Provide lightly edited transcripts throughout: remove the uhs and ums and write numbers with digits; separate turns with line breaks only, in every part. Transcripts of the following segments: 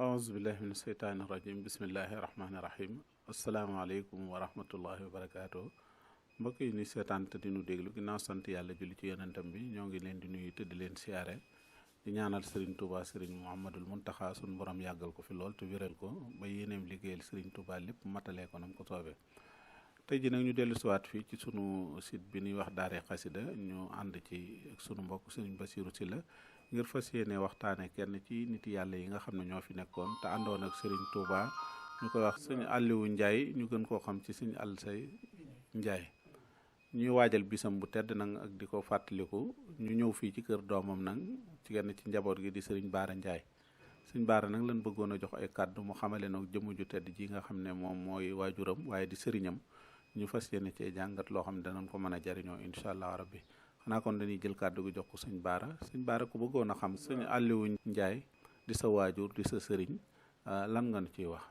aousubillahi min asheytaani irajim bismillahi rahmaanirahim asalaamaaleykum wa rahmatullahi wa barakaatu mbokk yi ni seetaan te di nu déglu ginnaaw sant yàlla julli ci yonentam bi ñoo ngi leen di nuyu te di leen siyaare di ñaanal Serigne Touba Serigne Mouhamadul Muntaxa suñu borom yàggal ko fi lool te wéral ko ba yéeneem liggéeyal Serigne Touba lépp matalee ko nam ko soobee. tey ji nag ñu dellu siwaat fii ci sunu site bi ñuy wax Daare Xasida ñu ànd ci ak sunu mbokk Serigne Bassirou Sylla ngir fas yéene waxtaane kenn ci nit yàlla yi nga xam ne ñoo fi nekkoon te àndoon ak Serigne Touba ñu koy wax sëñ Aliou Ndiaye ñu gën koo xam ci sëñ Alsay Ndiaye ñuy waajal bisam bu tedd nag ak di ko fàttaliku ñu ñëw fii ci kër doomam nag ci kenn ci njaboot gi di Serigne Bara Ndiaye sëñ Bara nag lan bëggoon a jox ay kàddu mu xamale nag jëmm ju tedd ji nga xam ne moom mooy waajuram waaye di sëriñam ñu fas yéene cee jàngat loo xam ne danañ ko mën a jariñoo incha allah rabbi xanaa kon dañuy jël kàddu gi jox ko sëñ Bara ku bëggoon a xam sëñ Aliou Ndiaye di sa waajur di sa sëriñ lan nga nu ciy wax.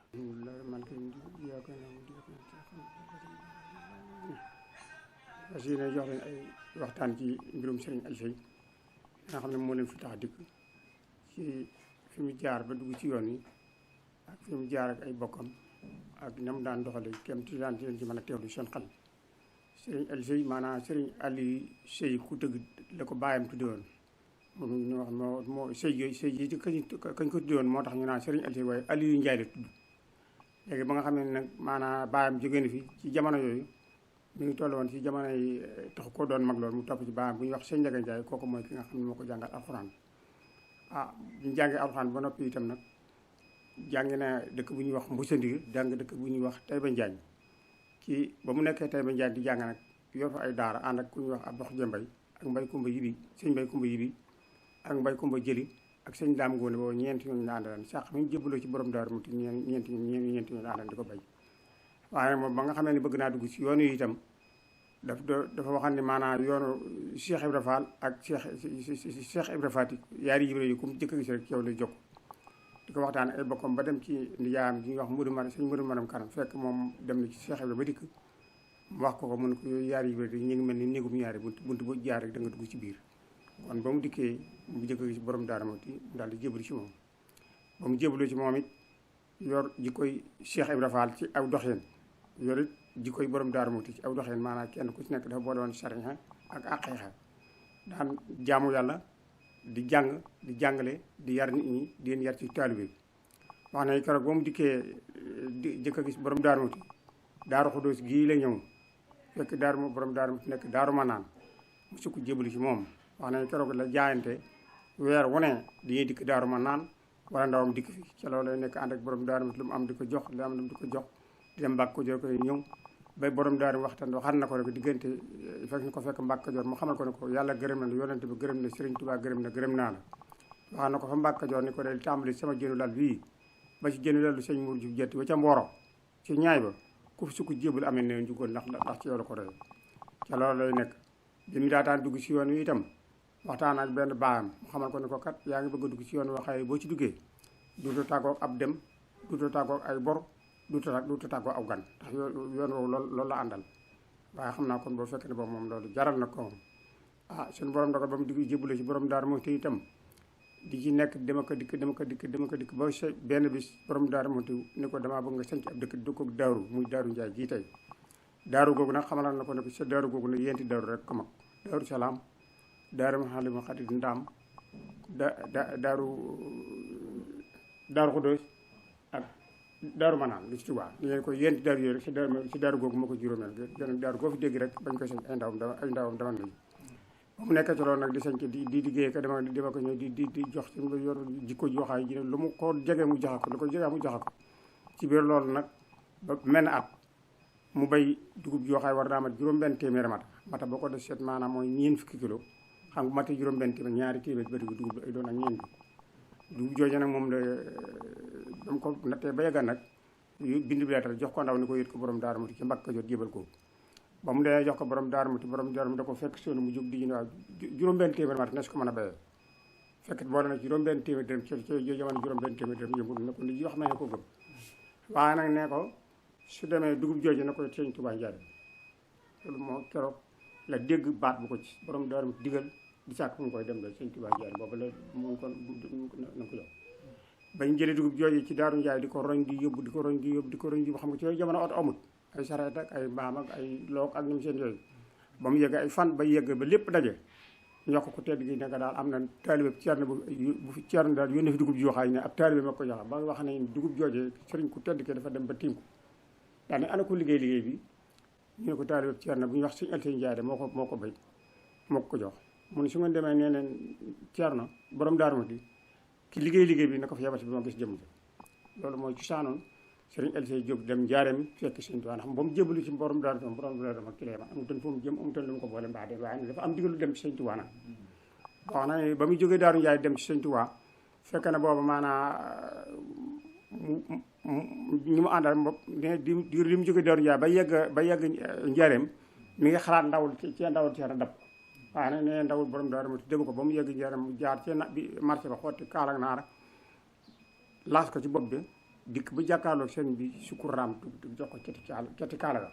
parce que jox leen ay waxtaan ci mbirum sëriñ Alsay nga xam ne moo leen fi tax a dikk ci fi mu jaar ba dugg ci yoon wi ak fi mu jaar ak ay bokkam ak na mu daan doxale kem ti daan ci leen ci mën a teewlu seen xel. sëriñ Alsay maanaam sëriñ Aliou Sey ku tëgg la ko bàyyam tudde woon moom ñu wax moo sëy yi ci kañ ko tudde woon moo tax ñu naan sëriñ Alsay waaye Aliou Ndiaye la tudd. léegi ba nga xam ne nag maanaam bàyyam jógee na fi ci jamono yooyu mi ngi toll woon ci jamono yi tax koo doon mag loolu mu topp ci bàyyam bu ñuy wax sëñ Ndiaga Ndiaye kooku mooy ki nga xam ne moo ko jàngal alxuraan. bu ñu jàngee alxuraan ba noppi itam nag jàngi na dëkk bu ñuy wax Mbusandir jàng dëkk bu ñuy wax Taïba Njaañ ci ba mu nekkee Taïba Njaañ di jàng nag yor fa ay daara ànd ak ku ñuy wax Abdox Jëmbay ak Mbay Kumba Yibi sëñ Mbay Kumba Yibi ak Mbay Kumba Jëli ak sëñ Daam Ngoone boobu ñeenti ñooñu la àndalan sax mi ñu jébbaloo ci borom daaru mu ti ñeenti ñooñu la àndal di ko bay. waaye moom ba nga xamee ne bëgg naa dugg ci yoonu yi itam dafa waxal ne maanaam yoonu Cheikh Ibra Fall ak Cheikh Ibra Fati yaari Ibra yi ku mu jëkk a gis rek yow lay jokk di ko waxtaan ay bokkam ba dem ci ndijaayam di ñuy wax sëñ Mudu Maram Kanam fekk moom dem na ci Cheikh Ibra ba dikk mu wax ko mu ne ko yooyu yaari Ibra ñu ngi mel ni néegum ñaari bunt bu jaar rek da nga dugg ci biir. kon ba mu dikkee mu jëkk a gis borom daara moo ti daal di jébbalu ci moom ba mu jébbalu ci moom it yor jikkoy Cheikh Ibra Fall ci aw doxeen yor it jikkoy borom daara moo ti ci aw doxeen maanaam kenn ku ci nekk dafa boole woon sariya ak aqiiqa daan jaamu yàlla di jàng di jàngale di yar nit ñi di leen yar ci taalibe wax na keroog ba mu dikkee di jëkk a gis borom daara moo ti daaru Xudoos gii la ñëw fekk borom daara moo ti nekk daaru Manaan mu sukk jébbalu ci moom wax nañ keroog la jaayante weer wu ne dañuy dikk daaru Manaan wala ndawam dikk fi ca loolu lay nekk ànd ak borom daaru lu mu am di ko jox lu am di ko jox di dem Mbàkke Kajoor ko ñëw ba borom daaru waxtaan waxal na ko rek diggante fekk ñu ko fekk Mbàkke Kajoor mu xamal ko ne ko yàlla gërëm na yonent bi gërëm na Sëriñ Tuubaa gërëm naa la wax na ko fa Mbàkke Kajoor ni ko del tàmbali sama jënu lal bii ba ci jënu lal lu sëñ Mour Diouf jetti ba ca Mboro ci ñaay ba ku fi sukk jébul amee ne njugoon ndax ci yow la ko rey ca loolu lay nekk bi mu daataan dugg ci yoon wi itam waxtaan ak benn baayam mu xamal ko ne ko kat yaa ngi bëgg a dugg ci yoon waxaye boo ci duggee duutu tàggoog ab dem duutu tàggoog ay bor duutu tàggoog aw gan ndax yoon woowu loolu la àndal waaye xam naa kon boo fekkee ne boobu moom loolu jaral na ko moom suñu borom dogal ba mu digg jébbalu ci borom daaru moo te itam di ci nekk dama ko dikk ba benn bis borom daaru moo te ni ko damaa bëgg nga sanc ab dëkk daaru muy daaru Njaay gii tey daaru googu nag xamalal na ko ne ko sa daaru googu nag yenti daaru rek ko mag daaru Salaam daaru Xaalimu Xadim Ndaam daaru Xudoos ak daaru Manaan li ci Tuubaa li ngeen ko yenti daaru yooyu rek si daaru googu moo ko juróomeel gën daaru goo fi dégg rek bañ koy sañ ay ndawam dama nañu ba mu nekk ci loolu nag di sañ di liggéey ko dama ko ñëw di jox ci yor jikko joxaay ji lu mu ko jege mu joxe ko lu ko jege mu joxe ko ci biir loolu nag ba menn at mu bay dugub joxaay war naa mat juróom-benn téeméeri mata boo ko def seet maanaam mooy ñeent fukki kilo xam nga mate juróom-benn téeméer ñaari téeméer bëri bi dugub ay doon ak ñeent bi dugub jooju nag moom la dama ko nattee ba yeggal nag bind bi leetal jox ko ndaw ni ko yët ko borom Daaru Muti ci Mbàkke Kajoor jébal ko ba mu dee jox ko borom Daaru Muti da ko fekk soonu mu jóg di waaw juróom-benn téeméer mat nes ko mën a béyee fekk boole na juróom-benn téeméer dërëm ci jamono juróom-benn téeméer dërëm yëmbul na ko li wax ma ne ko gëm waaye nag ne ko su demee dugub jooju na ko Sëñ Tuubaa njaare loolu moo keroog la dégg baat bu ko ci borom Daaru Muti digal di sàkk mu koy dem la Sëñ Tuubaa njaare boobu la mu ko na ko jox bañ jëlee dugub jooju ci Daaru Njaay di ko roñ di yóbbu di ko roñ di yóbbu di ko roñ di yóbbu xam nga ci yooyu jamono oto amut ay sareet ak ay mbaam ak ay loog ak ñoom seen yooyu ba mu yegg ay fan ba yegg ba lépp daje ñu wax ko tedd gi ne ko daal am na taalibe Ceerno bu fi Ceerno daal yónnee fi dugub ji waxaay ne ab taalibe ma ko joxe ba wax ne dugub joojee sëriñ ku tedd ki dafa dem ba tiim ko daal ne ana ko liggéey bi ñu ne ko taalibe Ceerno bu ñu wax Sëñ Alseyni Njaay de moo ko béy moo ko jox mu ne su ngeen demee nee neen Ceerno borom Daaru Muxti ki liggéey bi na ko fi yebal si bi ma gis jëm loolu mooy ci saanoon sëriñ Alseyni jóg dem njaareem fekk Sëñ Tuubaa ndax ba mu jébbalu ci borom Daaru Muxti ki lay ma amutoon fu mu jëm amutoon lu mu ko boole mbaa de waaye dafa am digalu dem ci Sëñ Tuubaa nag wax na ne ba muy jógee Daaru Njaay dem ci Sëñ Tuubaa fekk na booba maanaa ñu mu àndal bopp di li mu jógee Daaru Njaay ba yegg njaareem mi ngi xalaat ndawul ci ndawul Ceerno dab waaye nag nee ndawul borom Daaru Muxti dem ko ba mu yegg njaareem mu jaar ci na bi marché ba xotti kaalak naara laas ko ci bopp bi dikk ba jàkkaarloog sëñ bi sukkuraam tuuti jox ko cati kaala ga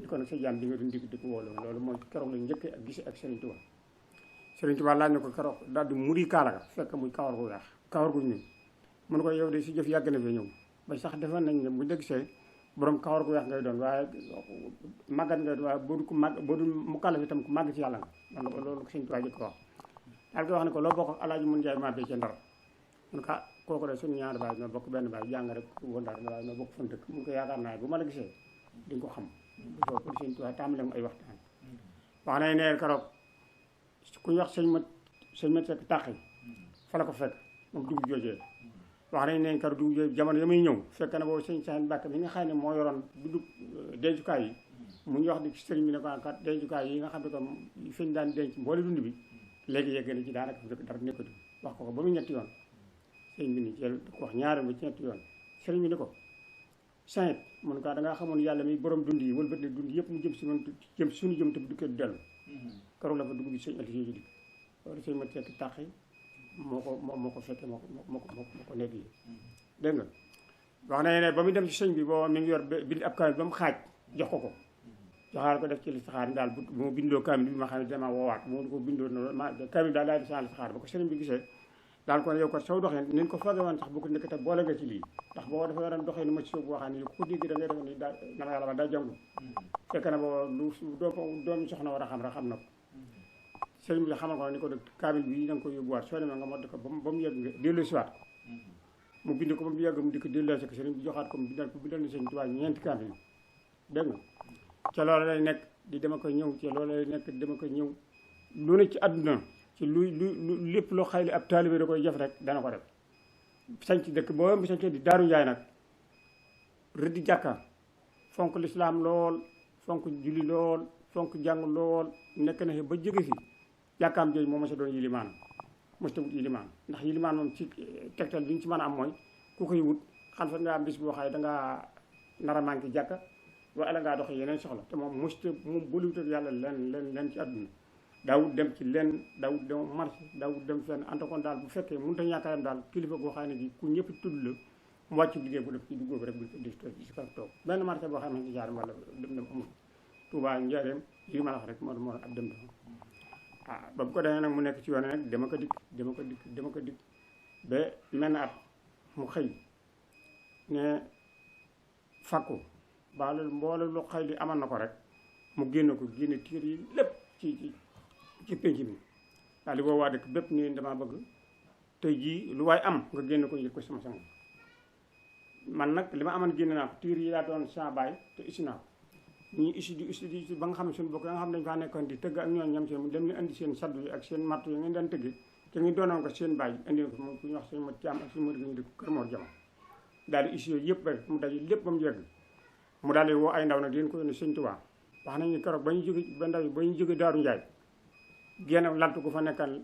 ñu ko nag sa jaan di nga doon dikk wóolu loolu mooy keroog la njëkkee ak gise ak Sëriñ Tuubaa Sëriñ Tuubaa laaj na ko keroog daal di muri kaala ga fekk muy kawar gu weex kawar gu ñuul mun ko yow de si jëf yàgg na fee ñëw ba sax defoon nañ ne bu dégg see borom kawar gu weex ngay doon waaye màggat ngay doon waaye boo du mu kàlla fi tam ku màgg ci yàlla nga man loolu Sëriñ Tuubaa jëkk ko wax daal ko wax ne ko loo bokk ak Alaaji Mun Njaay maa bee ca Ndar mun ko kooku de suñu ñaari baay ñoo bokk benn baay jàng rek wëndar waaye ñoo bokk fan dëkk mun ko yaakaar naa bu ma la gisee di nga ko xam boo pour Sëñ Tuubaa tàmbale mu ay waxtaan wax nañ ne keroog ku ñu wax sëñ mat fekk tàqi fa la ko fekk moom dugub joojee wax nañ ne keroog dugub joojee jamono ya muy ñëw fekk na boobu sëñ Saaliw Mbàkke bi nga xam ne moo yoroon dugub dencukaay yi mu ngi wax di sëriñ bi ne ko kat dencukaay yi nga xam ne ko fi ñu daan denc mboole dund bi léegi yegg na ci daanaka dara nekkatu wax ko ba mu ñetti yoon sëriñ bi ni jël ko wax ñaari ba ci ñetti yoon sëriñ bi ni ko saint mun ko da ngaa xamoon yàlla mi borom dund yi wala bët ne dund yëpp mu jëm si noonu jëm suñu jëm te bu dukkee du dellu keroog la fa dugg bi sëñ Alseyni ji dikk loolu sëñ mat fekk tàqi moo ko fekke moo ko nekk yi dégg nga wax nañ ne ba mu dem ci sëñ bi booba mi ngi yor bind ab kaamil ba mu xaaj jox ko joxaal ko def ci li saxaar daal bu mu bindoo kaamil bi ma xam ne dama woowaat moo ko bindoo kaamil daal daal di saal saxaar ba ko sëriñ bi gisee daal kon yow kat soo doxee ni ko foogee woon sax bu ko nekk te boole nga ci lii ndax boo dafa yoroon doxee ni ma ci soog boo xam ne ku dégg da ngay def ni daa na ma yàlla ba daa jàngu fekk na boo lu doomi soxna war a xam rek xam na ko sëriñ bi xamal ko ni ko kaamil bi da nga ko yóbbuwaat soo demee nga modd ko ba mu yegg nga delloo si waat mu bind ko ba mu yegg mu di ko delloo si ko sëriñ bi joxaat ko mu bindal na sëñ Tuubaa ñeenti kaamil dégg nga ca loolu lay nekk di dama ko ñëw ca loolu lay nekk di dama ko ñëw lu ne ci àdduna ci lu lépp loo xayli ab taalibe da koy jëf rek dana ko def sañ ci dëkk boo sañ ci di Daaru Njaay nag rëddi jàkka fonk lislaam lool fonk julli lool fonk jàng lool nekk na ba jóge fi jàkkaam jooju moo ma sa doon yilimaan mos ta wut yilimaan ndax yilimaan moom ci tegtal bi ñu ci mën a am mooy ku koy wut xam fa nga am bis boo xaye dangaa nar a manqué jàkka waaye la ngaa doxee yeneen soxla te moom mosta moom boliwut ak yàlla len ci àdduna daawut dem ci lenn daawut dem marché daawut dem fenn antakoon daal bu fekkee mënut a ñàkkaayam daal kilifa goo xam ne bi ku ñëpp tudd la mu wàcc liggéey bu def ci duggóobu rek di si kaw toog benn marché boo xam ne ci jaar wala dem amul Tuubaa Njaaréem li ma la wax rek moo ab dem dafa ba bu ko defee nag mu nekk ci yoon nag dama ko dikk ba mel na at mu xëy ne fàkku ba loolu mboolem lu xëy li amal na ko rek mu génne tiir yi lépp ci penc mi daal di woo waa dëkk bépp nii dama bëgg tey jii lu waay am nga génne ko yëg ko sama sang man nag li ma amoon génne naa ko tiir yi daa doon sa baay te isi naa ko ñii isi ba nga xam ne suñu bokk nga xam ne dañu faa nekkoon di tëgg ak ñoom ñam seen mu dem ni indi seen saddu yi ak seen mattu yi ngeen daan tëgg te ñu doonoon ko seen baay indi ko moom ku ñu wax seen mat caam ak suñu mari ñu dëkk Kër Mor Jama daal di isi yooyu yëpp rek mu daje lépp ba mu yegg mu daal di woo ay ndaw nag di leen ko yónni Sëñ Tuubaa wax nañu keroog ba ñu jóge Daaru Njaay génn lantu ko fa nekkal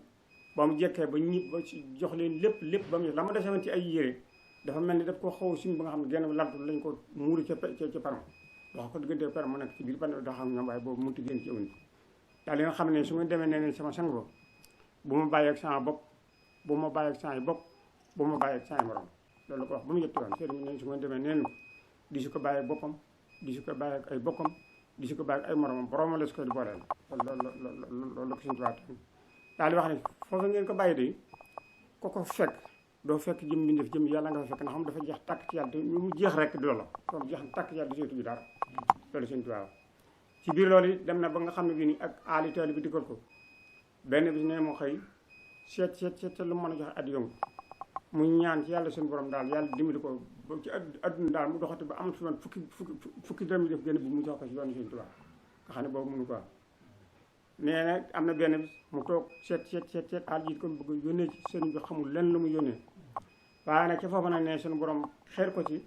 ba mu jekkee ba ñib ba jox leen lépp ba mu la ma desewoon ci ay yére dafa mel ni daf ko xaw sim ba nga xam ne génn lantu lañ ko muuri ca param wax ko diggante param mu nekk ci biir pan da xam ñoom waaye boobu mënut a génn ci ëwni daal li nga xam ne su ngeen demee nee sama sang bo bu ma bàyyi ak sama bopp bu ma bàyyi ak sama bopp bu ma bàyyi ak sama morom loolu la ko wax ba mu ñetti yoon sëriñ neen su ngeen demee neen ko di su ko bàyyi ak boppam di su ko bàyyi ak ay bokkam di su ko bàyyi ak ay moromam boromam la su ko di booleel loolu la ko Sëñ Tuubaa daal di wax ne foofu ngeen ko bàyyi de ko fekk doo fekk jëm mbindeef jëm yàlla nga fa fekk na xam dafa jeex tàkk ci yàlla te mu jeex rek du la comme jeex tàkk ci yàlla du seetu bi dara loolu sëñ Tuubaa ci biir loolu it dem na ba nga xam ne bii nii ak aali taali bi dikkal ko benn bis ne moo xëy seet lu mën a joxe at yomb mu ñaan ci yàlla suñu borom daal yàlla dimbali ko ba ci adduna daal mu doxati ba am fi man fukki dërëm yi def gën bu mu jox ko ci yoonu sëñ Tuubaa nga xam ne boobu mënu ko nee na am na benn bis mu toog seet aal jiit ko bëgg yónnee ci sëriñ bi xamul lenn lu mu yónnee waaye nag ca foofu nag ne suñu borom xeer ko ci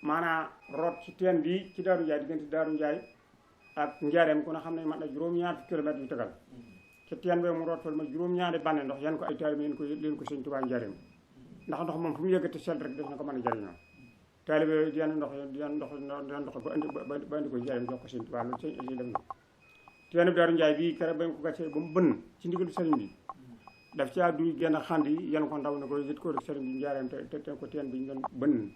maanaam root ci teen bii ci Daaru Njaay diggante Daaru Njaay ak Njaareem ku ne xam ne man na juróom-ñaar kilomètres yu tegal ci teen boobu mu root fa ma juróom-ñaari bànne ndox yan ko ay taalibe leen ko sëñ Tuubaa Njaareem ndax ndox moom fu mu yëkkati sel rek def na ko mën a jariñoo taalibe yooyu di yan ndox ba indi ko Njaareem jox ko sëñ Tuubaa loolu sëñ Aliou def na teen bi Daaru Njaay bii keroog bañ ko gasee ba mu bënn ci ndigalu sëriñ bi daf ci àddu genn xand yi yan ko ndaw ne ko yët ko rek sëriñ bi Njaareem te ko teen bi ñu doon bënn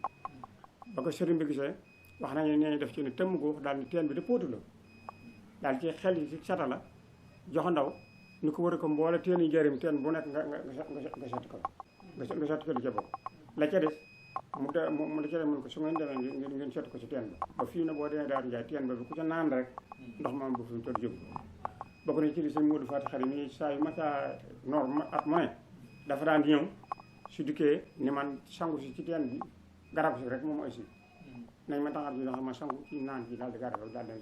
ba ko sëriñ bi gisee wax nañu nee def ci ne tëmm ko daal ni teen bi de póotu la daal ci xel yi ci sata la jox ndaw ni ko war a ko mboole teen yi Njaareem teen bu nekk nga sotti ko nga sotti ko di ca bokk la ca des mu la ca des mun ko su ngeen demee ngeen sotti ko ci teen ba fii na boo demee Daaru Njaay teen ba bi ku ca naan rek ndox moom bu fi toll jóg bokk na ci li sëñ Modou Faty Khary mi saa yu masa noor at mu ne dafa daan ñëw su dikkee ni man sangu si ci teen bi garab si rek moom aussi nañ ma taxal bi nga xam ma sangu ci naan ci daal di garab daal dem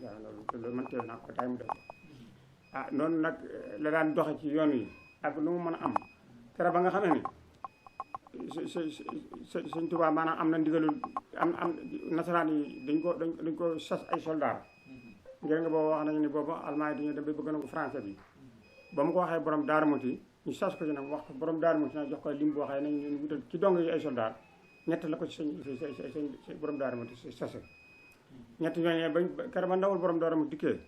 loolu man teew naa ko tay mu def noonu nag la daan doxe ci yoon yi ak lu mu mën a am keroog ba nga xamee ni sëñ Tuubaa maanaam am na ndigalul am nasaraan yi dañ ko sas ay soldat ngir nga boobu wax nañu ni boobu almaa yi dañoo dem ba bëgg na ko français bi ba mu ko waxee borom Daaru Muti ñu sas ko ci nag wax ko borom Daaru Muti nag jox ko lim bu waxee nañ ñu wutal ci dong yi ay soldat ñett la ko ci sëñ borom Daaru Muti sase ñett ñooñee bañ keroog ba ndawul borom Daaru Muti dikkee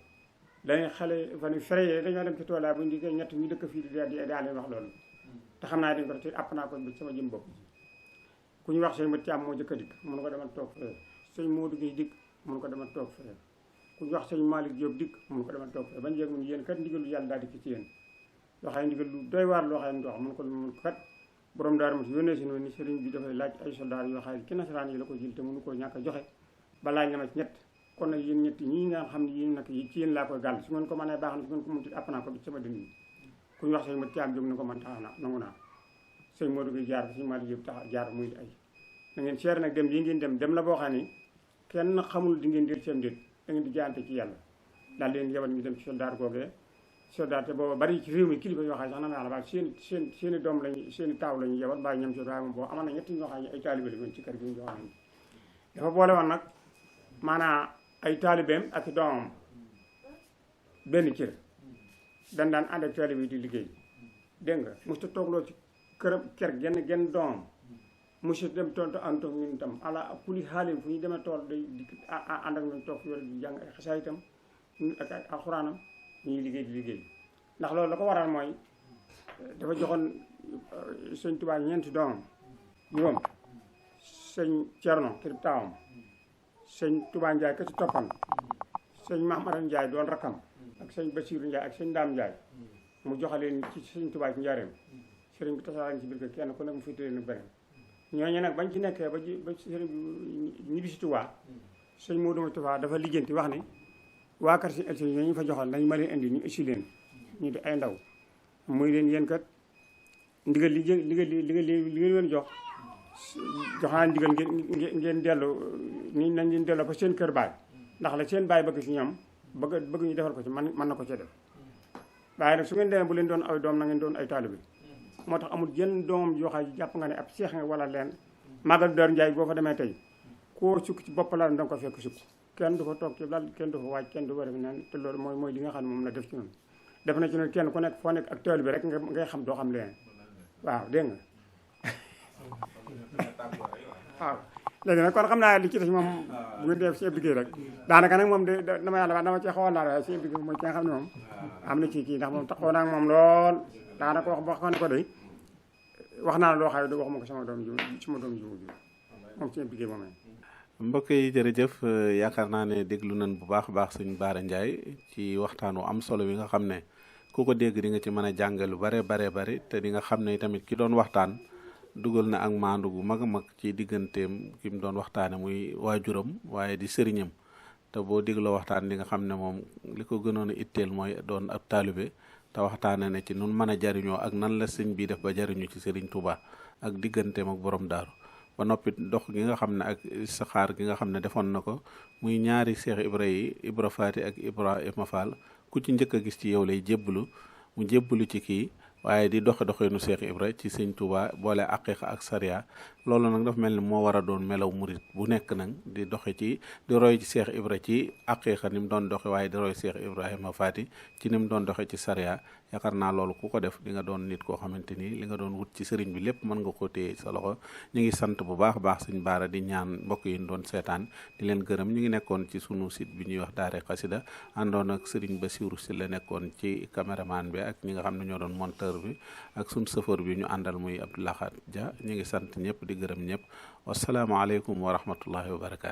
dañuy xale fan fere dañoo dem ci toolaa bu ñu dikkee ñett ñu dëkk fii di daa leen wax loolu te xam naa dañ ko te àpp naa ko bi sama jëm bopp ku ñu wax sëñ Mat Caam moo jëkk a dikk mun ko demal toog fee sëñ Moodu Gey dikk mun ko demal toog fee ku ñu wax sëñ Malick Diop dikk mun ko demal toog fee bañ jeeg mun yéen kat ndigal lu yàlla daal dikk ci yéen loo xam ne ndigal lu doy waar loo xam ne wax mun ko kat borom Daaru Muti yónnee si noonu ni sëriñ bi dafay laaj ay soldat yoo xam ne ci nasaraan yi la ko jël te mënu koo ñàkk a joxe ba laaj na ma ci ñett kon nag yéen ñett ñii nga xam ne yéen nag ci yéen laa koy gàll su ngeen ko mënee baax na su ngeen ko mënti àpp naa ko bi sama dënn yi ku ñu wax sëñ Mat Caam Diop ni ko man tax na nangu naa sëñ Modou Gey jaar sëñ Malick Diop tax jaar muy ay na ngeen seer nag dem yi ngeen dem la boo xam ne kenn xamul di ngeen dir seen déet da ngeen di jaante ci yàlla daal leen yebal ñu dem ci soldat googee soldat te booba bari ci réew mi kilifa yoo xam ne sax na ma yàlla baa seen i doom lañu seen i taaw lañu yebal mbaa ñoom ci waaye moom boo amoon na ñetti ñoo xam ne ay taalibe la woon ci kër gi ñu xam ne dafa boole woon nag maanaam ay taalibeem ak doomam benn cër dañ daan ànd ak taalibe yi di liggéey dégg nga mosta toogloo ci këram ker genn doomam monsieur dem tool te ànd toog ñun itam ala kuli xaalim fu ñu demee tool day di ànd ak ñun toog yore di jàng ay xasaay itam ak alxuraanam ñuy liggéey ndax loolu la ko waral mooy dafa joxoon sëñ Tuubaa ñeenti doomam juróom sëñ Cerno kër taawam sëñ Tuubaa Njaay ka ci toppan sëñ Mahamadan Njaay doon rakkam ak sëñ Basiiru Njaay ak sëñ Daam Njaay mu joxaleen ci sëñ Tuubaa ci Njaareem sëriñ bi tasaaraan ci biir ko kenn ku ne mu féetale nu beneen ñooñu nag bañ ci nekkee ba sëriñ bi ñibbi si Tuubaa sëñ Moodu Mustafaa dafa lijjanti wax ni waa kër si elsi ñooñu fa joxoon nañ ma leen indi ñu isi leen ñu di ay ndaw muy leen yéen kat ndigal li ngeen jox joxaan ndigal ngeen dellu ni nañ leen delloo fa seen kër baay ndax la seen baay bëgg si ñoom bëgg ñu defal ko ci mën na ko ca def waaye nag su ngeen demee bu leen doon ay doom na ngeen doon ay taalibe moo tax amul jën doomam yoo xam ne jàpp nga ne ab seex nga wala leen Magal Daaru Njaay boo fa demee tey koo sukk ci bopp la da nga ko fekk sukk kenn du fa toog ci lal kenn du fa waaj kenn du fa def neen te loolu mooy li nga xam ne moom la def ci noonu def na ci noonu kenn ku nekk foo nekk ak taalibe rek ngay xam doo xam leneen waaw dégg nga waaw léegi nag kon xam naa li ci des moom bu ngeen def si liggéey rek daanaka nag moom de dama yàlla dama ci xawoon naa waaye si liggéey mooy ki nga xam ne moom am na ci kii ndax moom taxaw naa moom lool daanaka wax ba ko day wax naa loo xam ne waxuma ko sama doom ji moom ci liggéey moom
mbokk yi jërëjëf yaakaar naa ne déglu nañ bu baax a baax sëñ Bara Ndiaye ci waxtaan wu am solo wi nga xam ne ku ko dégg di nga ci mën a jàng lu bare bari te di nga xam ne tamit ki doon waxtaan dugal na ak maandu gu mag a mag ci digganteem ki mu doon waxtaane muy waajuram waaye di sëriñam te boo dégloo waxtaan di nga xam ne moom li ko gënoon a itteel mooy doon ab taalibe te waxtaane ne ci nun mën a jariñoo ak nan la sëñ bi def ba jariñu ci Sëriñ Tuuba ak digganteem ak borom daaru ba noppi dox gi nga xam ne ak saxaar gi nga xam ne defoon na ko muy ñaari Seex Ibra yi Ibra Faati ak Ibrahima Fall ku ci njëkk a gis ci yow lay jébbalu mu jébbalu ci kii waaye di doxinu Seex Ibra ci Sëñ Tuuba boole aqiqa ak sariya loolu nag dafa mel ni moo war a doon melaw murit bu nekk nag di doxe ci di roy ci Seex Ibra ci aqiqa ni mu doon doxe waaye di roy Seex Ibrahima Faati ci ni mu doon doxe ci sariya yaakaar naa loolu ku ko def di nga doon nit koo xamante ni li nga doon wut ci sëriñ bi lépp mën nga ko téye sa loxo. ñu ngi sant bu baax a baax sëñ Baara di ñaan mbokk yi ñu doon seetaan di leen gërëm. ñu ngi nekkoon ci sunu site bi ñuy wax Daare Xasida àndoon ak sëriñ Basiiru si la nekkoon ci caméraman bi ak ñi nga xam ne ñoo doon monteur bi ak sunu chauffeur bi ñu àndal muy Abdoulahat Dia. ñu ngi sant ñëpp di gërëm ñëpp wasalaamaaleykum wa rahmatullahi wa barakaatu.